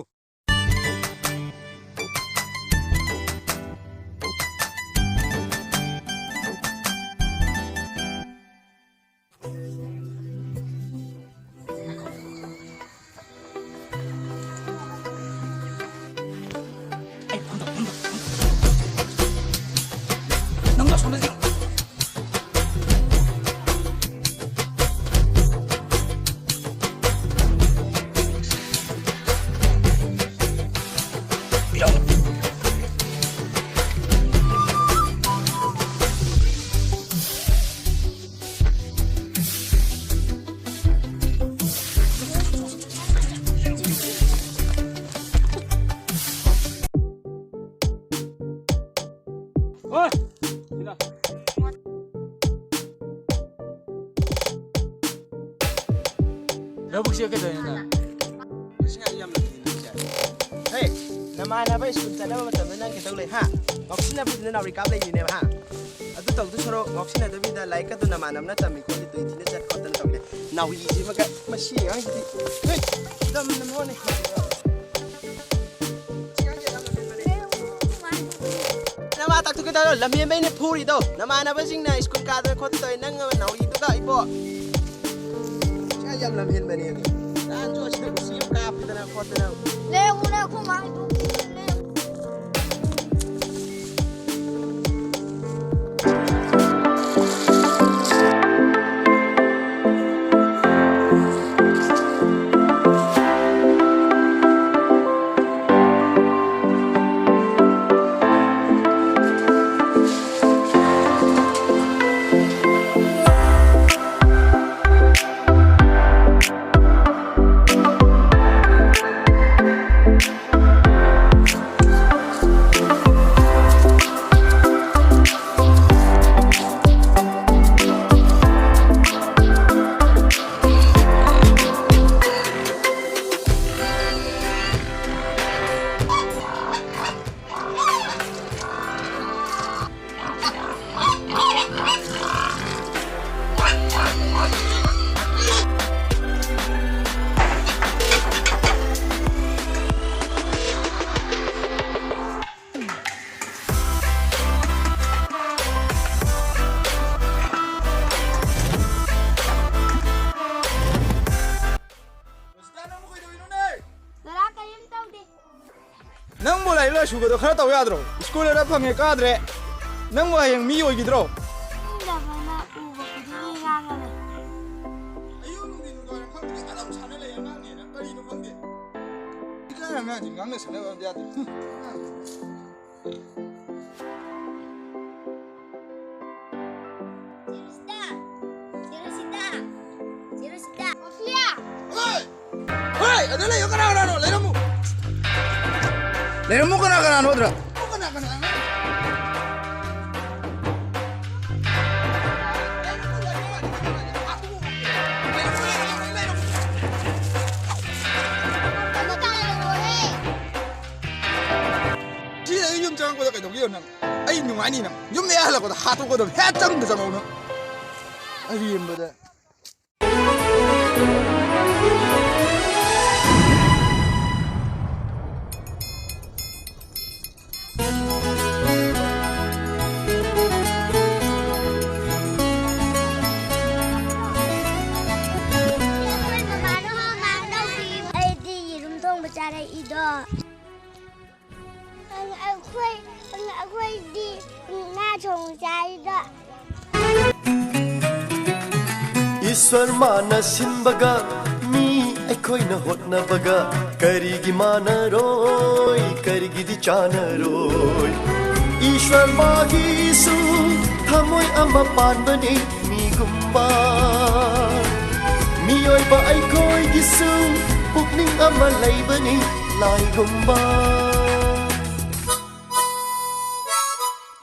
ꯊꯕꯛꯁꯦ ꯀꯩꯗꯧꯔꯤꯅꯣ ꯅꯪ? ꯉꯁꯤ ꯌꯥꯝ ꯂꯩꯌꯦ ꯅꯪꯁꯦ꯫ ꯍꯦ, ꯅꯃꯥꯟꯅꯕ ꯁ꯭ꯀꯨꯜ ꯆꯠꯅꯕ ꯃꯇꯝꯗ ꯅꯪ ꯀꯩꯗꯧ ꯂꯩ, ꯍꯥ? ꯉꯥꯎꯁꯤꯟꯅꯕꯗꯨꯅ ꯅꯥꯎꯔꯤ ꯀꯥꯞ ꯂꯩꯔꯤꯅꯦꯕ, ꯍꯥ? ꯑꯗꯨ ꯇꯧꯗꯨ ꯁꯔꯨꯛ ꯉꯥꯎꯁꯤꯟꯅꯗꯕꯤꯗ ꯂꯥꯏꯔꯤꯛꯀꯗꯣ ꯅꯃꯥꯟꯅꯕꯅ ꯇꯝꯃꯤ ꯈꯣꯠꯂꯤ ꯇꯨꯏ ꯊꯤꯅ ꯆꯠ ꯈꯣꯠꯇꯅ ꯇꯧꯔꯤꯅꯦ꯫ ꯅꯥꯎꯔꯤꯁꯤꯃꯒ ꯃꯁꯤ ꯑꯉꯥꯡꯁꯤꯗꯤ꯫ ꯍꯦ, ꯇꯝꯅ ꯃꯣꯅꯦ꯫ ꯅꯃꯥ ꯇꯥꯛꯊꯣꯛꯀꯦ ꯇꯧꯔꯣ, ꯂꯝꯍꯦꯟꯕꯩꯅꯦ ꯐꯨꯔꯤꯗꯣ꯫ ꯅꯃꯥꯟꯅꯕꯁꯤꯡꯅ ꯁ꯭ꯀꯨꯜ ꯀꯥꯗꯅ ꯈꯣꯠꯇꯅ ꯇꯧꯋꯦ, ꯅꯪ ꯑꯃ ꯅꯥꯎꯔꯤꯗꯨꯒ ꯏꯕꯣ꯫ ꯁꯤ ꯌꯥꯝ ꯂꯝꯍꯦꯟꯕꯅꯦ ꯑꯗꯣ꯫ ꯅꯍꯥꯟꯁꯨ ꯑꯁꯤꯗ ꯎꯆꯤ ꯑꯃ ꯀꯥꯞꯇꯅ ꯈꯣꯠꯇꯅ꯫ ꯂꯩꯔꯝꯃꯨꯅꯦ, ꯑꯩꯈꯣꯏ ꯃꯥꯒꯤ ꯇꯨꯝ ꯂꯩꯔꯝꯃꯨ꯫ ꯔꯣꯁꯤꯇꯥ, ꯅꯪꯕꯨ ꯀꯩꯗꯧꯔꯤꯅꯣꯅꯦ? ꯗꯗꯥ, ꯀꯔꯤꯝ ꯇꯧꯗꯦ꯫ ꯅꯪꯕꯨ ꯂꯥꯏꯔꯤꯛ ꯂꯥꯏꯁꯨꯒꯗꯣ ꯈꯔ ꯇꯧ ꯌꯥꯗ꯭ꯔꯣ? ꯁ꯭ꯀꯨꯜ ꯑꯗ ꯐꯪꯉꯦ ꯀꯥꯗ꯭ꯔꯦ꯫ ꯅꯪꯕꯨ ꯍꯌꯦꯡ ꯃꯤ ꯑꯣꯏꯈꯤꯗ꯭ꯔꯣ? ꯃꯤꯅ ꯐꯅ ꯎꯕ ꯈꯨꯗꯤꯡꯒꯤ ꯉꯥꯡꯉ ꯂꯩ꯫ ꯑꯌꯨꯛ ꯅꯨꯡꯊꯤꯟ ꯅꯨꯡꯗꯥꯡ ꯈꯪꯗꯦ, ꯑꯗꯨꯝ ꯁꯥꯟꯅ ꯂꯩ ꯑꯉꯥꯡꯅꯦꯅ꯫ ꯀꯔꯤꯅꯣ ꯈꯪꯗꯦ꯫ ꯏꯀꯥꯏ ꯑꯉꯥꯡꯁꯤꯡ ꯉꯥꯡꯅ ꯁꯥꯟꯅꯕ ꯑꯝꯇ ꯌꯥꯗꯦ꯫ ꯆꯦ ꯔꯣꯁꯤꯇꯥ! ꯆꯦ ꯔꯣꯁꯤꯇꯥ! ꯆꯦ ꯔꯣꯁꯤꯇꯥ! ꯃꯣꯐꯤꯌꯥ! ꯍꯣꯏ! ꯍꯣꯏ! ꯑꯗ ꯂꯩꯌꯣ, ꯀꯅꯥ ꯀꯅꯥꯅꯣ? ꯂꯩꯔꯝꯃꯨ! ꯂꯩꯔꯝꯃꯨ, ꯀꯅꯥ ꯀꯅꯥꯅꯣ ꯑꯗ꯭ꯔ? ꯀꯅꯥ ꯀꯅꯥꯅꯣ? ꯂꯩꯔꯝꯃꯨ, ꯂꯩꯔꯝꯃꯨ, ꯂꯩꯔꯝꯃꯨ, ꯂꯩꯔꯝꯃꯨ, ꯂꯩꯔꯝꯃꯨ꯫ ꯆꯪꯉꯛꯄꯗ ꯀꯩꯗꯧꯒꯦ ꯅꯪ? ꯑꯩ ꯅꯨꯡꯉꯥꯏꯅꯤ ꯅꯪ꯫ ꯌꯨꯝꯗ ꯍꯦꯛ ꯍꯜꯂꯛꯄꯗ ꯍꯥꯠꯇꯣꯛꯀꯗꯕ꯫ ꯍꯦꯛ ꯆꯪꯗ ꯆꯪꯉꯛꯎ ꯅꯪ꯫ ꯑꯔꯦꯝꯕꯗ꯫ ꯑꯩꯗꯤ ꯌꯦꯔꯨꯝ ꯊꯣꯡꯕ ꯆꯥꯔꯛꯏꯗꯣ꯫ ꯑꯩꯈꯣꯏ, ꯑꯩꯈꯣꯏꯗꯤ ꯉꯥ ꯊꯣꯡ ꯆꯥꯏꯗ꯫ ꯏꯁ꯭ꯋꯔ ꯃꯥꯅ ꯁꯤꯟꯕꯒ ꯃꯤ ꯑꯩꯈꯣꯏꯅ ꯍꯣꯠꯅꯕꯒ ꯀꯔꯤꯒꯤ ꯃꯥꯟꯅꯔꯣꯏ, ꯀꯔꯤꯒꯤꯗꯤ ꯆꯥꯟꯅꯔꯣꯏ? ꯏꯁ꯭ꯋꯔ ꯃꯥꯒꯤꯁꯨ ꯊꯃꯣꯏ ꯑꯃ ꯄꯥꯟꯕꯅꯤ ꯃꯤꯒꯨꯝꯕ꯫ ꯃꯤꯑꯣꯏꯕ ꯑꯩꯈꯣꯏꯒꯤꯁꯨ ꯄꯨꯛꯅꯤꯡ ꯑꯃ ꯂꯩꯕꯅꯤ ꯂꯥꯏꯒꯨꯝꯕ꯫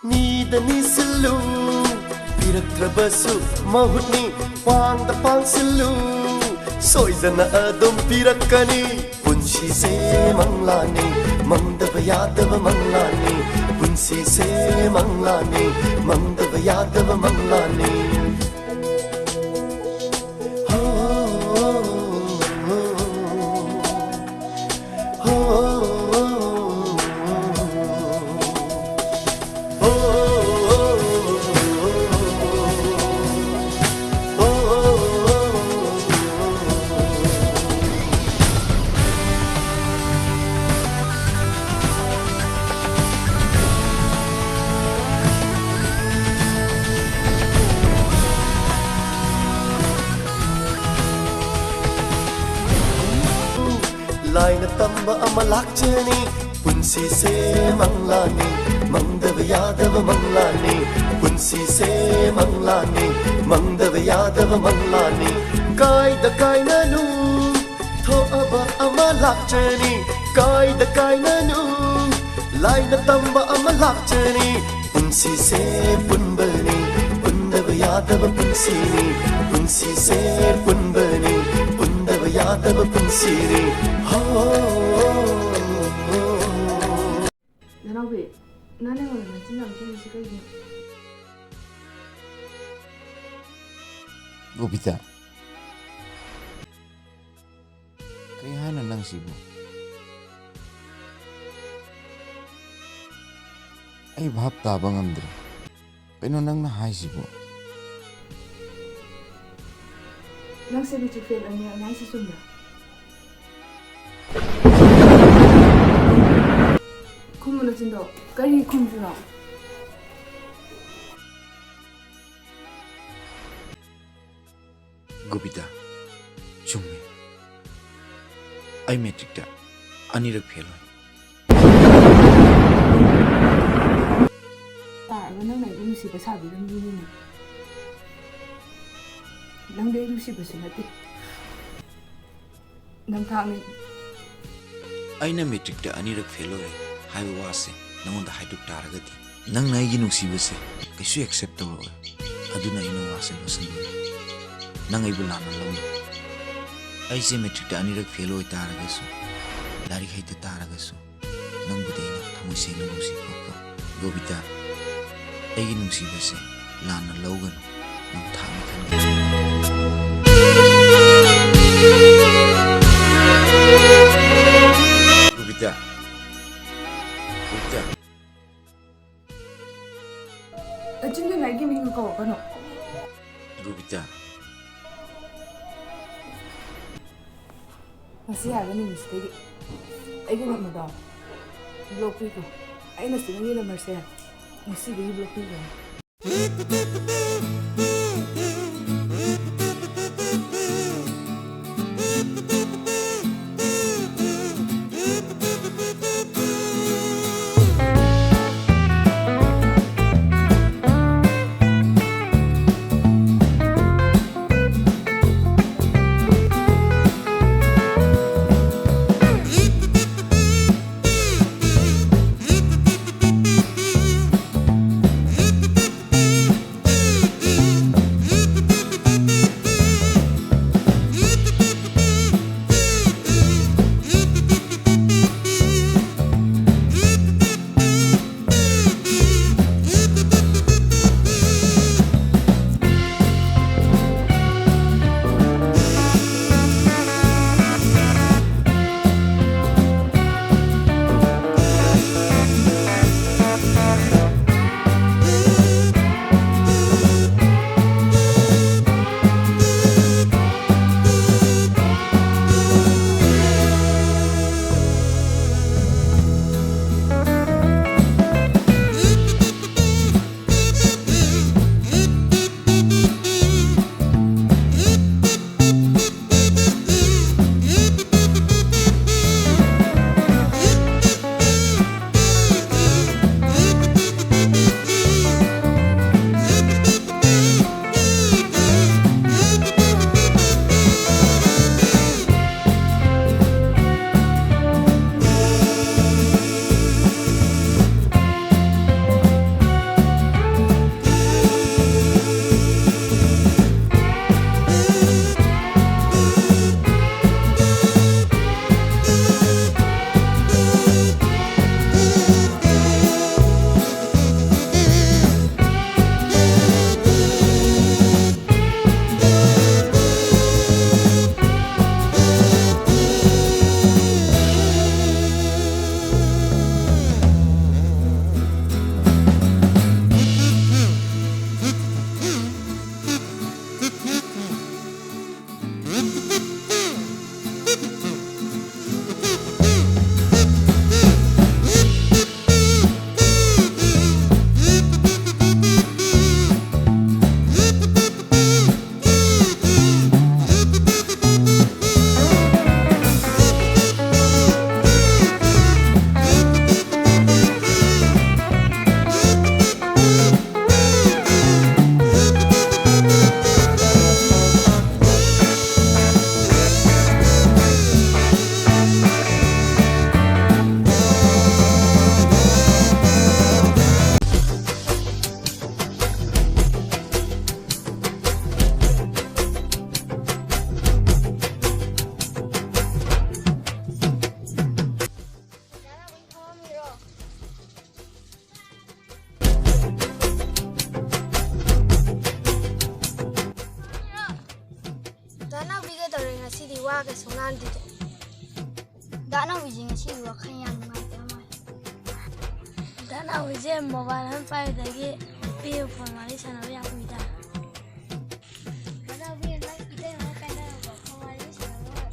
ꯃꯤꯗ ꯅꯤꯁꯤꯜꯂꯨ, ꯄꯤꯔꯛꯇ꯭ꯔꯕꯁꯨ ꯃꯍꯨꯠꯅꯤ ꯄꯥꯡꯗ ꯄꯥꯡꯁꯤꯜꯂꯨ꯫ ꯁꯣꯏꯗꯅ ꯑꯗꯨꯝ ꯄꯤꯔꯛꯀꯅꯤ꯫ ꯄꯨꯟꯁꯤꯁꯦ ꯃꯪꯂꯥꯅꯤ, ꯃꯪꯗꯕ ꯌꯥꯗꯕ ꯃꯪꯂꯥꯅꯤ꯫ ꯄꯨꯟꯁꯤꯁꯦ ꯃꯪꯂꯥꯅꯤ, ꯃꯪꯗꯕ ꯌꯥꯗꯕ ꯃꯪꯂꯥꯅꯤ꯫ ꯍꯣ, ꯍꯣ, ꯍꯣ, ꯍꯣ꯫ ꯂꯥꯏꯅ ꯇꯝꯕ ꯑꯃ ꯂꯥꯛꯆꯅꯤ꯫ ꯄꯨꯟꯁꯤꯁꯦ ꯃꯪꯂꯥꯅꯤ, ꯃꯪꯗꯕ ꯌꯥꯗꯕ ꯃꯪꯂꯥꯅꯤ꯫ ꯄꯨꯟꯁꯤꯁꯦ ꯃꯪꯂꯥꯅꯤ, ꯃꯪꯗꯕ ꯌꯥꯗꯕ ꯃꯪꯂꯥꯅꯤ꯫ ꯀꯥꯏꯗ ꯀꯥꯏꯅꯅꯨ, ꯊꯣꯛꯑꯕ ꯑꯃ ꯂꯥꯛꯆꯅꯤ꯫ ꯀꯥꯏꯗ ꯀꯥꯏꯅꯅꯨ, ꯂꯥꯏꯅ ꯇꯝꯕ ꯑꯃ ꯂꯥꯛꯆꯅꯤ꯫ ꯄꯨꯟꯁꯤꯁꯦ ꯄꯨꯟꯕꯅꯤ, ꯄꯨꯟꯗꯕ ꯌꯥꯗꯕ ꯄꯨꯟꯁꯤꯅꯤ꯫ ꯄꯨꯟꯁꯤꯁꯦ ꯄꯨꯟꯕꯅꯤ, ꯄꯨꯟꯗꯕ ꯌꯥꯗꯕ ꯄꯨꯟꯁꯤꯅꯤ꯫ ꯍꯣ꯫ ꯅꯅꯥꯎ ꯍꯣꯏ, ꯅꯪ ꯑꯩꯉꯣꯟꯗ ꯅꯆꯤꯟ ꯌꯥꯝ ꯊꯤꯔꯤꯁꯤ ꯀꯩꯒꯤꯅꯣ? ꯒꯣꯕꯤꯇꯥ, ꯀꯩ ꯍꯥꯏꯅꯣ ꯅꯪꯁꯤꯕꯨ? ꯑꯩ ꯚꯥꯞ ꯇꯥꯕ ꯉꯝꯗ꯭ꯔꯦ꯫ ꯀꯩꯅꯣ ꯅꯪꯅ ꯍꯥꯏꯁꯤꯕꯣ? ꯅꯪꯁꯦ ꯃꯦꯇ꯭ꯔꯤꯛ ꯐꯦꯜ ꯑꯅꯤꯔꯛꯅꯤ ꯍꯥꯏꯁꯤ ꯆꯨꯝꯕ꯭ꯔꯥ? ꯈꯨꯝꯃꯨ ꯅꯆꯤꯟꯗꯣ꯫ ꯀꯔꯤ ꯈꯨꯝꯗ꯭ꯔꯤꯅꯣ? ꯒꯣꯕꯤꯇꯥ, ꯆꯨꯝꯃꯤ꯫ ꯑꯩ ꯃꯦꯇ꯭ꯔꯤꯛꯇ ꯑꯅꯤꯔꯛ ꯐꯦꯜ ꯑꯣꯏ꯫ ꯇꯥꯔꯒ ꯅꯪꯅ ꯑꯩꯕꯨ ꯅꯨꯡꯁꯤꯕ ꯁꯥꯕꯤꯔꯝꯃꯤꯅꯤꯅꯦ꯫ ꯅꯪꯗꯤ ꯑꯩ ꯅꯨꯡꯁꯤꯕꯁꯨ ꯅꯠꯇꯦ꯫ ꯅꯝꯊꯥꯛꯅꯤ꯫ ꯑꯩꯅ ꯃꯦꯇ꯭ꯔꯤꯛꯇ ꯑꯅꯤꯔꯛ ꯐꯦꯜ ꯑꯣꯏꯔꯦ ꯍꯥꯏꯕ ꯋꯥꯁꯦ ꯅꯉꯣꯟꯗ ꯍꯥꯏꯗꯣꯛ ꯇꯥꯔꯒꯗꯤ, ꯅꯪꯅ ꯑꯩꯒꯤ ꯅꯨꯡꯁꯤꯕꯁꯦ ꯀꯩꯁꯨ ꯑꯦꯛꯁꯦꯞ ꯇꯧꯔꯛꯑꯣꯏ꯫ ꯑꯗꯨꯅ ꯑꯩꯅ ꯋꯥꯁꯦ ꯂꯣꯠꯁꯤꯟꯕꯅꯤ꯫ ꯅꯪ ꯑꯩꯕꯨ ꯂꯥꯟꯅ ꯂꯧꯅꯨ꯫ ꯑꯩꯁꯦ ꯃꯦꯇ꯭ꯔꯤꯛꯇ ꯑꯅꯤꯔꯛ ꯐꯦꯜ ꯑꯣꯏ ꯇꯥꯔꯒꯁꯨ, ꯂꯥꯏꯔꯤꯛ ꯍꯩꯇ ꯇꯥꯔꯒꯁꯨ, ꯅꯪꯕꯨꯗꯤ ꯑꯩꯅ ꯊꯃꯣꯏ ꯁꯦꯡꯅ ꯅꯨꯡꯁꯤꯀꯣ꯫ ꯒꯣꯕꯤꯇꯥ, ꯑꯩꯒꯤ ꯅꯨꯡꯁꯤꯕꯁꯦ ꯂꯥꯟꯅ ꯂꯧꯒꯅꯨ꯫ ꯅꯝꯊꯥꯛꯅꯤ ꯈꯟꯒꯅꯨ꯫ ꯒꯣꯕꯤꯇꯥ, ꯒꯣꯕꯤꯇꯥ꯫ ꯅꯆꯤꯟꯗꯨꯅ ꯑꯩꯒꯤ ꯃꯤꯡ ꯀꯧꯔꯛꯀꯅꯨ꯫ ꯒꯣꯕꯤꯇꯥ꯫ ꯉꯁꯤ ꯍꯥꯏꯕ ꯅꯨꯃꯤꯠꯁꯤꯗꯒꯤ ꯑꯩꯒꯤ ꯅꯝꯕꯔꯗꯣ ꯕ꯭ꯂꯣꯛ ꯄꯤꯈ꯭ꯔꯣ꯫ ꯑꯩꯅꯁꯨ ꯅꯪꯒꯤ ꯅꯝꯕꯔꯁꯦ ꯉꯁꯤꯗꯒꯤ ꯕ꯭ꯂꯣꯛ ꯄꯤꯈ꯭ꯔꯅꯤ꯫ ꯀꯩꯁꯨ ꯉꯥꯡꯗꯦ꯫ ꯗꯥ ꯅꯥꯎꯕꯤꯁꯦ ꯉꯁꯤꯗꯤ ꯋꯥꯈꯜ ꯌꯥꯝ ꯅꯨꯡꯉꯥꯏꯇꯕ ꯃꯥꯜꯂꯦ꯫ ꯗꯥ ꯅꯥꯎꯕꯤꯁꯦ mobile ꯑꯃ ꯄꯥꯏꯕꯗꯒꯤ ꯅꯨꯄꯤꯒ phone ꯋꯥꯔꯤ ꯁꯥꯟꯅꯕ ꯌꯥꯝ ꯎꯏꯗ꯫ ꯗꯥ ꯅꯥꯎꯕꯤ, ꯅꯪ ꯏꯇꯩꯃꯒ ꯀꯥꯏꯅꯔꯕꯣ? Phone ꯋꯥꯔꯤ ꯁꯥꯟꯅꯕ꯫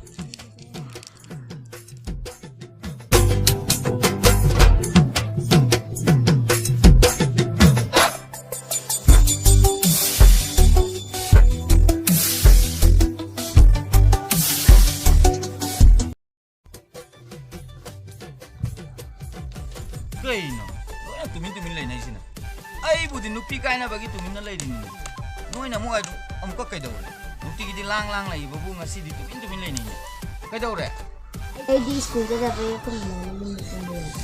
ꯀꯩꯅꯣ? ꯂꯣꯏꯅ ꯇꯨꯃꯤꯟ ꯇꯨꯃꯤꯟ ꯂꯩꯅꯩꯁꯤꯅ꯫ ꯑꯩꯕꯨꯗꯤ ꯅꯨꯄꯤ ꯀꯥꯏꯅꯕꯒꯤ ꯇꯨꯃꯤꯟꯅ ꯂꯩꯔꯤꯅꯤꯅꯦ꯫ ꯅꯣꯏꯅ ꯑꯃꯨꯛ ꯑꯗꯨ ꯑꯃꯨꯛꯀ ꯀꯩꯗꯧꯔꯦ? ꯅꯨꯡꯇꯤꯒꯤꯗꯤ ꯂꯥꯡ ꯂꯥꯡ ꯂꯩꯕꯕꯨ ꯉꯁꯤꯗꯤ ꯇꯨꯃꯤꯟ ꯇꯨꯃꯤꯟ ꯂꯩꯅꯩꯅꯦ꯫ ꯀꯩꯗꯧꯔꯦ? ꯑꯩꯗꯤ ꯁ꯭ꯀꯨꯜꯗ ꯆꯠꯄꯒꯤ ꯑꯩꯈꯣꯏ ꯃꯃꯥꯅ ꯌꯨꯝꯗ ꯇꯨꯝꯕ ꯌꯥꯗꯦ꯫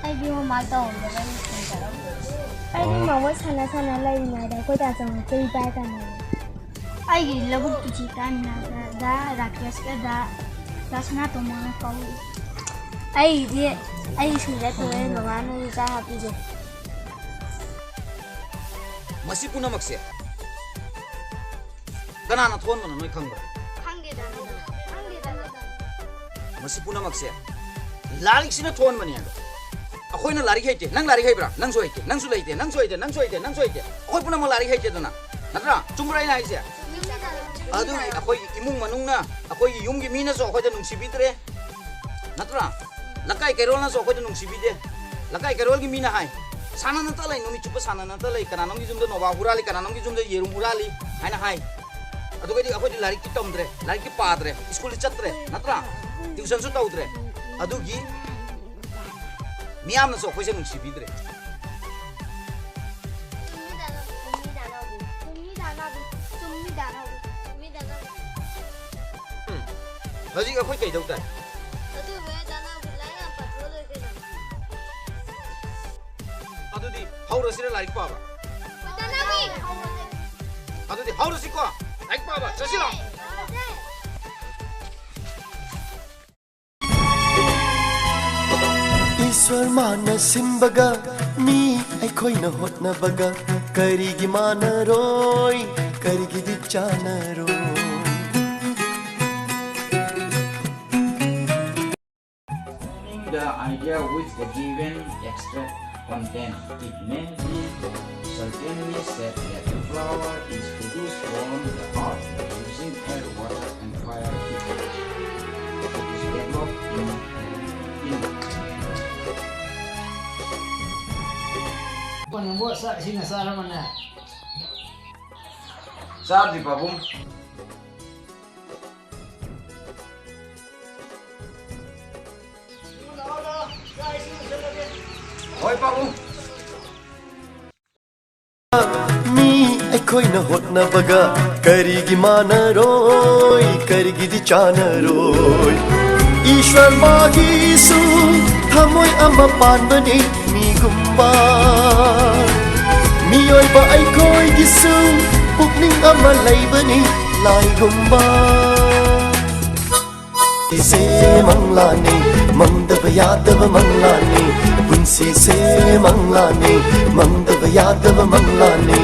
ꯑꯩꯗꯤ ꯃꯃꯥ ꯇꯧꯍꯟꯗꯕꯒꯤ ꯁ꯭ꯀꯨꯜ ꯆꯠꯍꯧꯗꯦ꯫ ꯑꯩꯗꯤ ꯑꯣ꯫ ꯃꯥꯃꯣ ꯁꯥꯟꯅ ꯁꯥꯟꯅ ꯂꯩꯔꯤꯉꯩꯗ ꯑꯩꯈꯣꯏ ꯗꯥ ꯆꯪꯉꯛꯄ ꯏꯄꯥꯏ ꯇꯥꯟꯅꯔꯦ꯫ ꯑꯩꯒꯤ ꯂꯧꯕꯨꯛꯀꯤ ꯆꯤꯀꯥꯅꯤꯅ ꯗꯥ ꯔꯥꯀꯦꯁꯀ ꯗꯥ, ꯗꯥ ꯁꯅꯥꯇꯣꯝꯕꯅ ꯀꯧꯏ꯫ ꯑꯩꯒꯤꯗꯤ ꯑꯩꯒꯤ ꯁ꯭ꯀꯨꯜꯗ ꯇꯣꯛꯑꯦ, ꯃꯃꯥꯅ ꯆꯥ ꯍꯥꯞꯄꯤꯗꯦ꯫ ꯃꯁꯤ ꯄꯨꯝꯅꯃꯛꯁꯦ ꯀꯅꯥꯅ ꯊꯣꯛꯍꯟꯕꯅꯣ ꯅꯣꯏ ꯈꯪꯕ꯭ꯔꯥ? ꯈꯪꯗꯦꯗ, ꯈꯪꯗꯦꯗ꯫ ꯃꯁꯤ ꯄꯨꯝꯅꯃꯛꯁꯦ ꯂꯥꯏꯔꯤꯛꯁꯤꯅ ꯊꯣꯛꯍꯟꯕꯅꯦ ꯍꯥꯏꯕ꯫ ꯑꯩꯈꯣꯏꯅ ꯂꯥꯏꯔꯤꯛ ꯍꯩꯇꯦ, ꯅꯪ ꯂꯥꯏꯔꯤꯛ ꯍꯩꯕ꯭ꯔꯥ? ꯅꯪꯁꯨ ꯍꯩꯇꯦ, ꯅꯪꯁꯨ ꯂꯩꯇꯦ, ꯅꯪꯁꯨ ꯍꯩꯇꯦ, ꯅꯪꯁꯨ ꯍꯩꯇꯦ, ꯅꯪꯁꯨ ꯍꯩꯇꯦ꯫ ꯑꯩꯈꯣꯏ ꯄꯨꯝꯅꯃꯛ ꯂꯥꯏꯔꯤꯛ ꯍꯩꯇꯦꯗꯅ, ꯅꯠꯇ꯭ꯔꯥ? ꯆꯨꯝꯕ꯭ꯔꯥ ꯑꯩꯅ ꯍꯥꯏꯁꯦ? ꯑꯗꯨꯒꯤ ꯑꯩꯈꯣꯏꯒꯤ ꯏꯃꯨꯡ ꯃꯅꯨꯡꯅ, ꯑꯩꯈꯣꯏꯒꯤ ꯌꯨꯝꯒꯤ ꯃꯤꯅꯁꯨ ꯑꯩꯈꯣꯏꯗ ꯅꯨꯡꯁꯤꯕꯤꯗ꯭ꯔꯦ, ꯅꯠꯇ꯭ꯔꯥ? ꯂꯩꯀꯥꯏ ꯀꯩꯔꯣꯜꯅꯁꯨ ꯑꯩꯈꯣꯏꯗ ꯅꯨꯡꯁꯤꯕꯤꯗꯦ꯫ ꯂꯩꯀꯥꯏ ꯀꯩꯔꯣꯜꯒꯤ ꯃꯤꯅ ꯍꯥꯏ, "ꯁꯥꯟꯅꯅꯇ ꯂꯩ, ꯅꯨꯃꯤꯠ ꯆꯨꯞꯄ ꯁꯥꯟꯅꯅꯇ ꯂꯩ, ꯀꯅꯥꯅꯣꯝꯒꯤ ꯌꯨꯝꯗ ꯅꯣꯕꯥꯞ ꯍꯨꯔꯥꯜꯂꯤ, ꯀꯅꯥꯅꯣꯝꯒꯤ ꯌꯨꯝꯗ ꯌꯦꯔꯨꯝ ꯍꯨꯔꯥꯜꯂꯤ" ꯍꯥꯏꯅ ꯍꯥꯏ꯫ ꯑꯗꯨꯒꯗꯤ ꯑꯩꯈꯣꯏꯗꯤ ꯂꯥꯏꯔꯤꯛꯇꯤ ꯇꯝꯗ꯭ꯔꯦ, ꯂꯥꯏꯔꯤꯛꯇꯤ ꯄꯥꯗ꯭ꯔꯦ, ꯁ꯭ꯀꯨꯜꯗ ꯆꯠꯇ꯭ꯔꯦ, ꯅꯠꯇ꯭ꯔꯥ? Tuitionꯁꯨ ꯇꯧꯗ꯭ꯔꯦ꯫ ꯑꯗꯨꯒꯤ ꯃꯤꯌꯥꯝꯅꯁꯨ ꯑꯩꯈꯣꯏꯁꯦ ꯅꯨꯡꯁꯤꯕꯤꯗ꯭ꯔꯦ꯫ ꯆꯨꯝꯃꯤ ꯗꯥ ꯅꯥꯎꯕꯤ, ꯆꯨꯝꯃꯤ ꯗꯥ ꯅꯥꯎꯕꯤ, ꯆꯨꯝꯃꯤ ꯗꯥ ꯅꯥꯎꯕꯤ, ꯆꯨꯝꯃꯤ ꯗꯥ ꯅꯥꯎꯕꯤ, ꯆꯨꯝꯃꯤ ꯗꯥ ꯅꯥꯎꯕꯤ꯫ ꯎꯝ꯫ ꯍꯧꯖꯤꯛ ꯑꯩꯈꯣꯏ ꯀꯩꯗꯧ ꯇꯥꯏ? ꯑꯗꯨꯕꯨ ꯗꯥ ꯅꯥꯎꯕꯤ ꯂꯥꯏꯔꯤꯛ ꯌꯥꯝ ꯄꯥꯊꯣꯛꯑ ꯂꯣꯏꯔꯦ ꯀꯩꯅꯣ꯫ ꯑꯗꯨꯗꯤ ꯍꯧꯔꯁꯤꯔ ꯂꯥꯏꯔꯤꯛ ꯄꯥꯕ? ꯗꯥ ꯅꯥꯎꯕꯤ! ꯑꯗꯨꯗꯤ ꯍꯧꯔꯁꯤꯀꯣ꯫ ꯂꯥꯏꯔꯤꯛ ꯄꯥꯕ ꯆꯠꯁꯤꯔꯣ? ꯍꯧꯔꯁꯦ꯫ ꯏꯁ꯭ꯋꯔ ꯃꯥꯅ ꯁꯤꯟꯕꯒ ꯃꯤ ꯑꯩꯈꯣꯏꯅ ꯍꯣꯠꯅꯕꯒ ꯀꯔꯤꯒꯤ ꯃꯥꯟꯅꯔꯣꯏ, ꯀꯔꯤꯒꯤꯗꯤ ꯆꯥꯟꯅꯔꯣꯏ? Idea with the given extract content. It may be certainly said that the flower is produced from the earth using air, water, and fire heat. It is developed in, in ꯄꯨꯝꯅꯃꯛ ꯆꯥꯛ ꯏꯁꯤꯡꯅ ꯆꯥꯔꯕꯅꯦ? ꯆꯥꯗ꯭ꯔꯤ, ꯄꯥꯕꯨꯡ꯫ ꯍꯣꯏ, ꯄꯥꯕꯨꯡ꯫ ꯃꯤ ꯑꯩꯈꯣꯏꯅ ꯍꯣꯠꯅꯕꯒ ꯀꯔꯤꯒꯤ ꯃꯥꯟꯅꯔꯣꯏ, ꯀꯔꯤꯒꯤꯗꯤ ꯆꯥꯟꯅꯔꯣꯏ? ꯏꯁ꯭ꯋꯔ ꯃꯥꯒꯤꯁꯨ ꯊꯃꯣꯏ ꯑꯃ ꯄꯥꯟꯕꯅꯤ ꯃꯤꯒꯨꯝꯕ꯫ ꯃꯤꯑꯣꯏꯕ ꯑꯩꯈꯣꯏꯒꯤꯁꯨ ꯄꯨꯛꯅꯤꯡ ꯑꯃ ꯂꯩꯕꯅꯤ ꯂꯥꯏꯒꯨꯝꯕ꯫ ꯏꯁꯦ ꯃꯪꯂꯥꯅꯤ, ꯃꯪꯗꯕ ꯌꯥꯗꯕ ꯃꯪꯂꯥꯅꯤ꯫ ꯄꯨꯟꯁꯤꯁꯦ ꯃꯪꯂꯥꯅꯤ, ꯃꯪꯗꯕ ꯌꯥꯗꯕ ꯃꯪꯂꯥꯅꯤ꯫